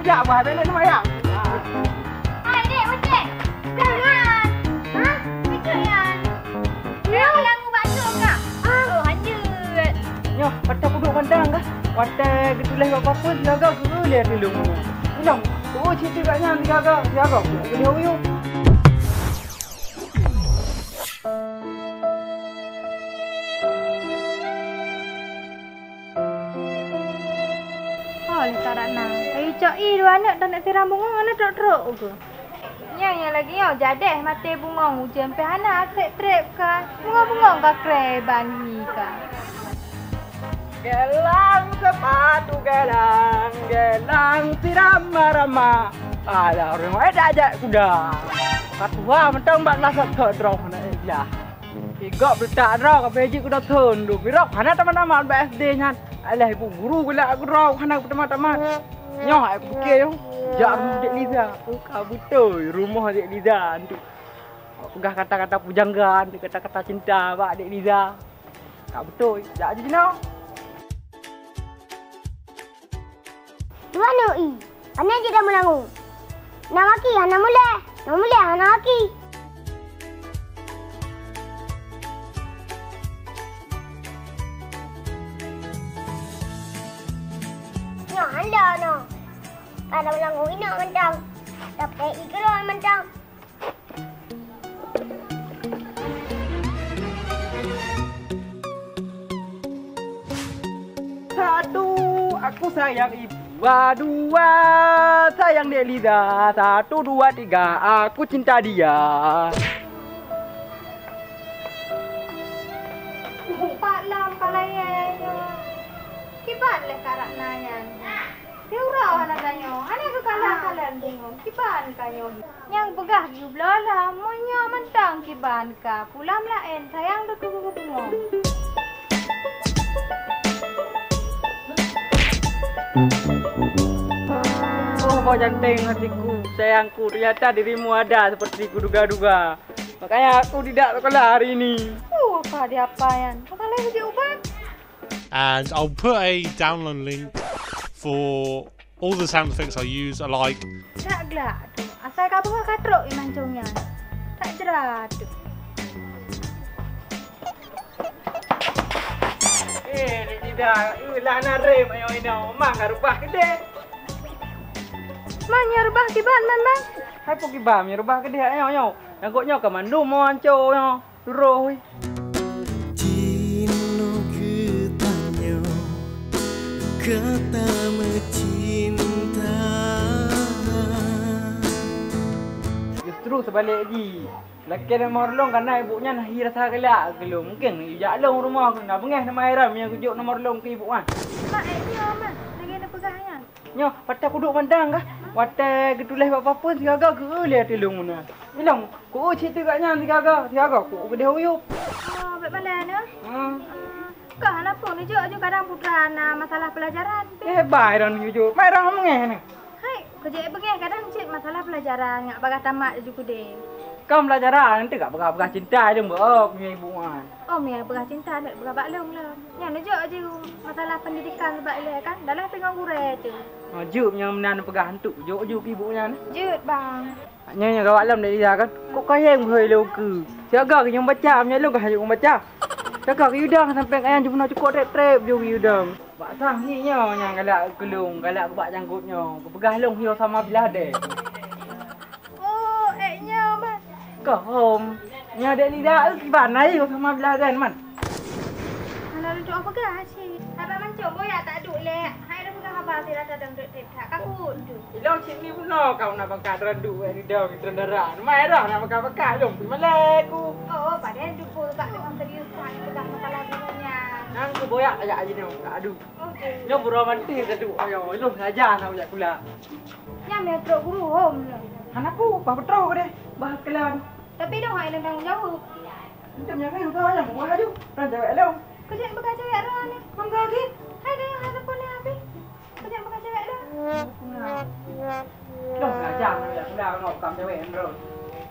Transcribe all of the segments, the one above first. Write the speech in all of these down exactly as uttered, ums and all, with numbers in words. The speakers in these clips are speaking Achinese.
Jak bah, bela nama ya. Hai, dek, bocet. Jangan. Ha? Bocet ya. Dia ulang ubat tu, Kak. Ah. Oh, hanjut. Nyoh, patah kuduk pandang kah? Watèe geutuléh bak papeuen, siaga keu lé tulông. Ulang. Oh, situ kat nyan, siaga, siaga. Keu lé uyueng. Oh, lé karat na. Kayu cok i dua aneuk dan nak siram bungong, aneuk trok-trok ugu. Nyang, nyang lagi nyoe jadeh maté bungong, ujeuen pih hana, asek treb ka. Bungong-bungong ka kreh ban hi ka. Gelang sepatu gelang, gelang siram marama. Alah, ureueng laén dak jak kuda. Ka tuha mantong bak kelas satu droe hana ijlah. Igok beutak droe ka pih jeuet kuda thon dum. Irok hana tamat-tamat bak S D nyan. Alah, ibu guru geulak droe hana tamat-tamat. Nyoh ai kupike nyoh. Jak rumoh Dek Liza. Ka beutôi rumoh Dek Liza tu. Peugah kata-kata pujangga, kata-kata cinta bak Dek Liza. Ka beutôi, jak jinoe. Dua aneuk i, pane jeuet dah meulangue. Na gaki hana mulèe, na mulèe hana gaki. Nyoe hana nyoe. Pada meulangue inong mantong. Tapi i keudroe mantong. Satu, aku sayang ibu. Dua, dua, sayang Dek Liza. Satu, dua, tiga, aku cinta dia. Pak Lam, Pak Layai, kiban lé karak na nyan. Siuroe hana tanyoe, hana geukalon-kalon bungong, kiban ka nyoe. Nyang peugah geubloe lom, meunyoe mantong kiban ka, pulam laén sayang teuka bungong. Oh, boh janteng hatiku, sayangku, ternyata dirimu ada seperti kuduga-duga. Makanya aku tidak sekolah hari ini. Uh, apa dia apa yan? Apa lagi ubat? And I'll put a download link for all the sound effects I use are like. Tak glak tu. Asai ka buka katrok iman cong nyan. Tak jerat tu. Eh, Dek Liza, eh, lah na rem ayo ino. Mang ka rubah keudeh. Man, nyoe rubah kiban, Man, Man. Hai pun kiban, nyoe rubah keudeh ayo, ayo. Nangkok nyoe ka mandum mau anco nyoe. Roh. Jinoe geutanyoe ka tameucinta. Justru seubalik jih. Lakèe nomor lôn kana ibu nyan hi rasa galak keu lôn. Mungken jak lôn rumoh keu na beungèh nama Iram nyang geujok nomor lôn keu ibu nyan. Mak, eh, nyoe, Mak. Lagèe na peugah nyan. Nyoe, watèe kuduek pandang kah? Watèe geutuléh bak papeuen sigaga geu-eu lé ateueh lôn meunan. Ilong, ku-eu cit teuh gak nyan sigaga, sigaga ku-eu keudeh uyup. Oh, bèk malèe nyoe? Hmm. Ah, kah hana peue neujok ju kadang putra na masalah pelajaran. Eh, bai ron neujok. Mai ron meungèh nyoe. Hai, keu jeuet beungèh kadang cit masalah pelajaran ngak bagah tamat ju keudeh. Kam pelajaran, teuka bagah-bagah cinta je mbok, oh, punya ibu nyan. Oh, mia peugah cinta ndak peugah bak lôn lom. Nyan neujok ju masalah pendidikan bak ilèe kan, dalam pih ngon gurèe tu. Oh, jeuet nyang meunan peugah antuk, jok ju keu ibu nyan. Jeuet, Bang. Nyan nyang gawat lom Dek Liza kan. Kok kayèe meuhôi lôn keu. Siaga keu nyang baca, meunyo lôn ka hana jok baca. Siaga keu Yudang sampai kayang jeuet peunoh cukôp trép-trép jok keu Yudang. Bak sang hi nyoe nyang galak keu lôn, galak keu bak jangkot nyoe. Geupeugah lôn hi Osama bin Laden. Oh, eh, nyoe, Man. Kah hom. Nyoe Dek Liza, eh, kiban na, eh, Osama bin Laden, Man. Hana lôn tu'oh peugah cit. Haba mancung boya tak duek lé. Hai dah peugah haba sira sadang duek teuka. Ka kuet tu. Ilong cit ni bunoe kau na bangka dara duek, eh, ridong, ridong dara. Mai dah na bangka-bangka lom pi malèe ku. Oh, padahai duek bak dengan serius kan pegang masalah dunia. Nang ku boya ajak aja ni, aduh. Nyoe buroe manti ka duek ayo, ilong sengaja na ujak kula. Nyan meutrok guru hom lom. Hana ku, bah beutôi deh, bah kelan. Tapi dong hai lôn tanggung jaweueb. Macam nyan kan udah yang buah laju, kan cewek lom. Kejak peugah cewek roh ni. Mangga lagi. Hai deh, hai telepon ni habis. Kejak peugah cewek dah. Dong sengaja na ujak kula ngok kam cewek bro.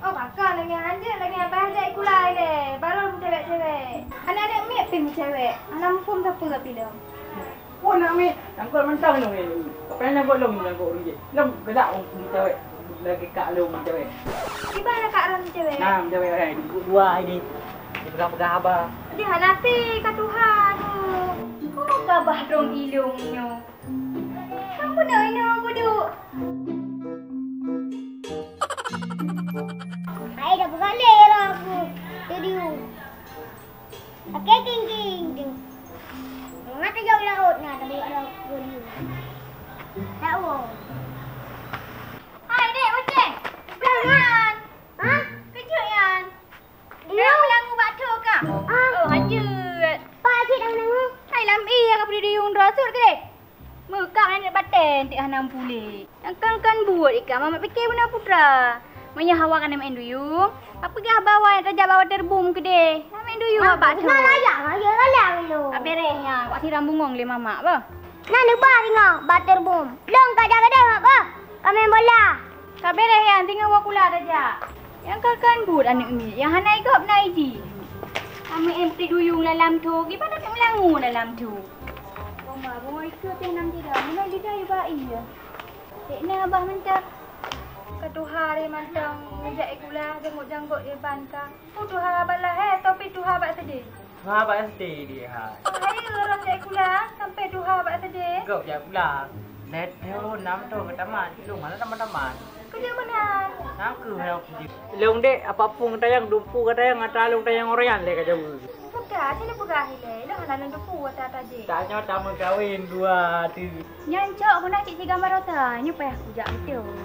Oh, baka lagi hanjeuet lagi abah ajak kula deh. Baru cewek-cewek. Anak-anak miet pih cewek. Anak muphom sapeue pih lom. Pun nak Nyangkot mantong lôn, eh. Apa nyangkot lôn, nyangkot ureueng jih. Lôn galak ureueng cewek. Lagi kak lôn cewek. Kiban kak lôn cewek? Nah, cewek, eh, dua ini. Peugah-peugah haba. Di hana pi ka tuha tu. Oh, ka bah dong ilong nyoe. Kamu nak minum apa, Duk? Hai, dah beralih lah aku. Studio. Okey, king, king, king. Mengapa jauh laut nak tadi ada studio? Tak tahu. Hai, dek, kucing. Jangan. Hah? Kejut, Yan. Dia meulanggu bak tho kah? Ah. Oh, hanjeuet. Pak cit dah meulanggu. Hai, lam ie ka peuduyung droe sut keu deh. Meukak aneuk batèe, enteuk hana meupuléh. Nyang kan-kan buet ikah, mamat pike beuna putra. Meunyoe hawa ka na maén duyung, ka peugah bawa nyang tajak bak waterboom keudeh. Na maén duyung bak tho. Ka bereh nyan, wak siram bungong lé mamak bah. Na neuba ringoh bak waterboom. Lôn ka jak keudeh mak bah. Ka maén bola. Ka bereh nyan, singoh woe kula tajak. Nyang ka kan buet aneuk miet, nyang hana igop na iji. Ka maén peuti duyung lam tho, kiban na meulanggu lam tho. Oma, bungoe ikeu teh nam jida, meunan jida yue ba ie. Dek na bah mantong. Ka tuha lé mantong, jak ikula janggot-janggot iban ka. Oh, tuha bak lahé, tapi tuha bak seudeh. Tuha bak seudeh dia, hai. Hai, ureueng jak ikula, sampai tuha bak seudeh. Gop jak ikula. Lhèe thôn, nam thôn ka tamat, lôn hana tamat-tamat. Keu jeuet meunan. Nyang keuh nyang keuh. Lôn dek, apapun gata nyang dumpu gata nyang atra lôn tanyong Orian lé ka jaweueb. Buta, cit lôn peugah ilèe, lôn hana lôn dumpu atra-atra jih. Tanyoe tameukawen dua tu. Nyan cok guna cit sigambar rota, nyoe payah kujak beutôi.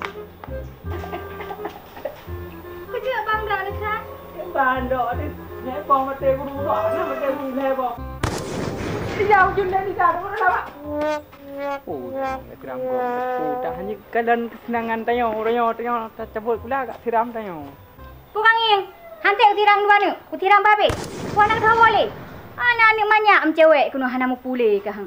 Kujak bangga leusan. Bandok tu, nek bang mate guru, bang mate guru lé bang. Iya, ujung dari sana, mana lah, Pak? Oh, ya, terang gong. Oh, dah hanya kalian kesenangan tanyoe, tanyoe, tanyoe, tacabut pula agak seram tanyoe. Pukang Ing, hanté kutirang dua neuk, kutirang babeh. Ku hana keudroe lé. Aneuk manyak meucewek keunoe hana meupuléh kah.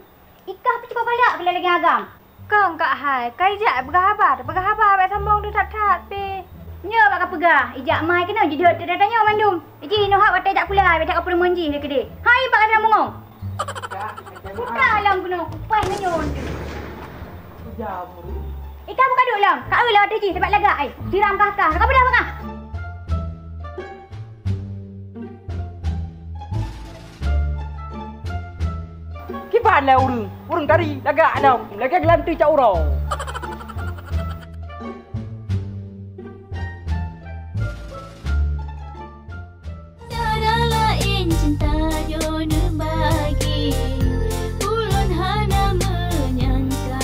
Ikah pih cukôp galak keu lagèe agam. Kong kak hai, kai jak peugah haba, peugah haba bèk sambong deuh that-that pih. Nyoe bak kapeugah, ijak mai keunoe jideuet teuh tanyoe mandum. Iji inoe hak watèe jak pula, bèk jak ka peureumeun jih lé keudeh. Hai bak ka bungong. Buta lom keunoe, kupaih meunyoe. Ika buka duek lom, ka eu lom ateueh jih, sabab lagak ai. Siram kah-kah, ka peugah-peugah. Kiban lé ureueng, ureueng tari lagak lom, lagèe geulantui cak uroe. Tiada laén cinta jona bagi ulôn hana menyangka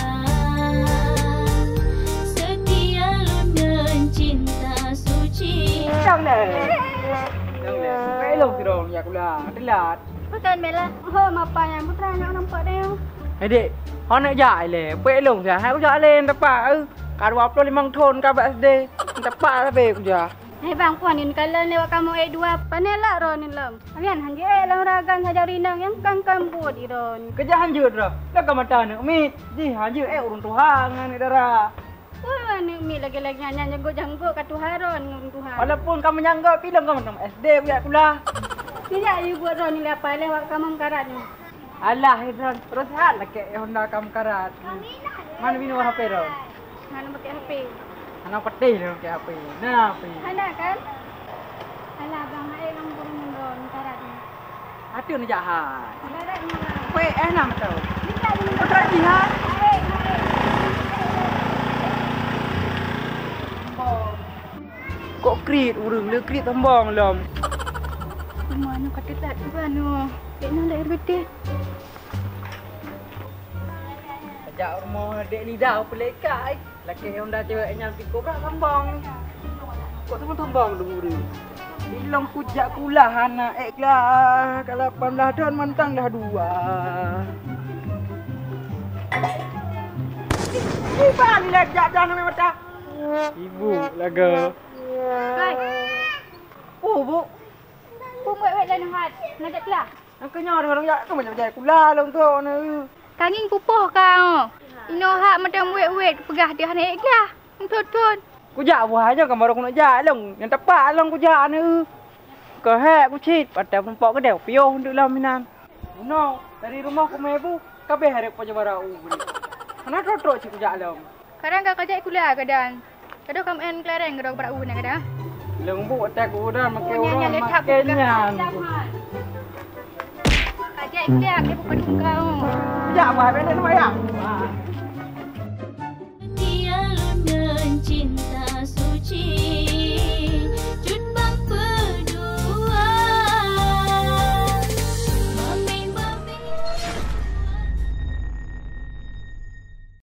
setia lôn ngon cinta suci. Dang lé. Dang lé. Baik lom sidroe nyak ulang. Telat. Bukan Bella. Oh, mapa nyang putra nak nampak deh. Hei dek, hana jak lé. Pek lom sia. Hai kujak lé tepat. Ka dua puluh lima thon ka bak SD. Tepat sabe kujak. Hai bang, puan ni kalau lewat kamu eh dua. Panelak ron ni lom. Avian hanjeuet lam ragan saja rinang yang kan kan buat iron. Kerja hanjut dah. Dah ka mata anak mit. Jih hanjut eh urun tuha ngan dara. Wah, aneuk miet lagèe-lagèe nyan, nyan janggot-janggot ka tuha ron ngon tuha. Walaupun ka meunyanggôt, pilong ka mantong SD buyak kula. Tidak, you buat ron ni apa leh wak kamu meukarat nyoe. Alah, Ron, terus hat lakèe Honda ka meukarat. Mana binoe HP ron? Hana pakai HP. Hana patéh ron pakai HP. Nah, HP. Hana kan? Alah, bang, hai ron burung ron meukarat nyoe. Ateueh neujak hai. Pek eh nam tu. Putra jih hai. Kok kriet ureueng le kriet sombong lom. Rumah nyoe ka teulat juga nyoe. Dek nyoe dek beutih. Sejak rumah dek lidah peuleka ai. Lakèe Honda cewek nyan pih kobra sombong. Kok sombong-sombong dulu ni? Ilong kujak kulah anak ek lah. Ka lapan belas thon mantong dah dua. Iban lé jak dah namanya mata. Ibu laga. Hai. Oh, bu. Bu wet-wet dah nyoe hat. Ngajak kulah. Nyang keu nyoe deungon jak tu macam jai kula lôn tu ni. Kangin pupoh ka oh. Inoe hak meuteumeuet-wet peugah deuh hana ék glah. Thon-thon. Kujak buah nyoe ka baru keuneuk jak lôn. Nyang tepak lôn kujak ni. Keuhek kucit, patai peurumpok keudeh piôh untuk lom inan. Bunoe, dari rumoh keu meubu. Kabeh hareup pajoh bara u. Hana trok-trok cit kujak lom. Kadang ka kajak kuliah kadang. Kadang ka main kelereng kadang bara u na kadang. Leumbuk tak udah makai orang makai nyan. Kajak kuliah ke bukan kau. Jak bah benda sembahyang.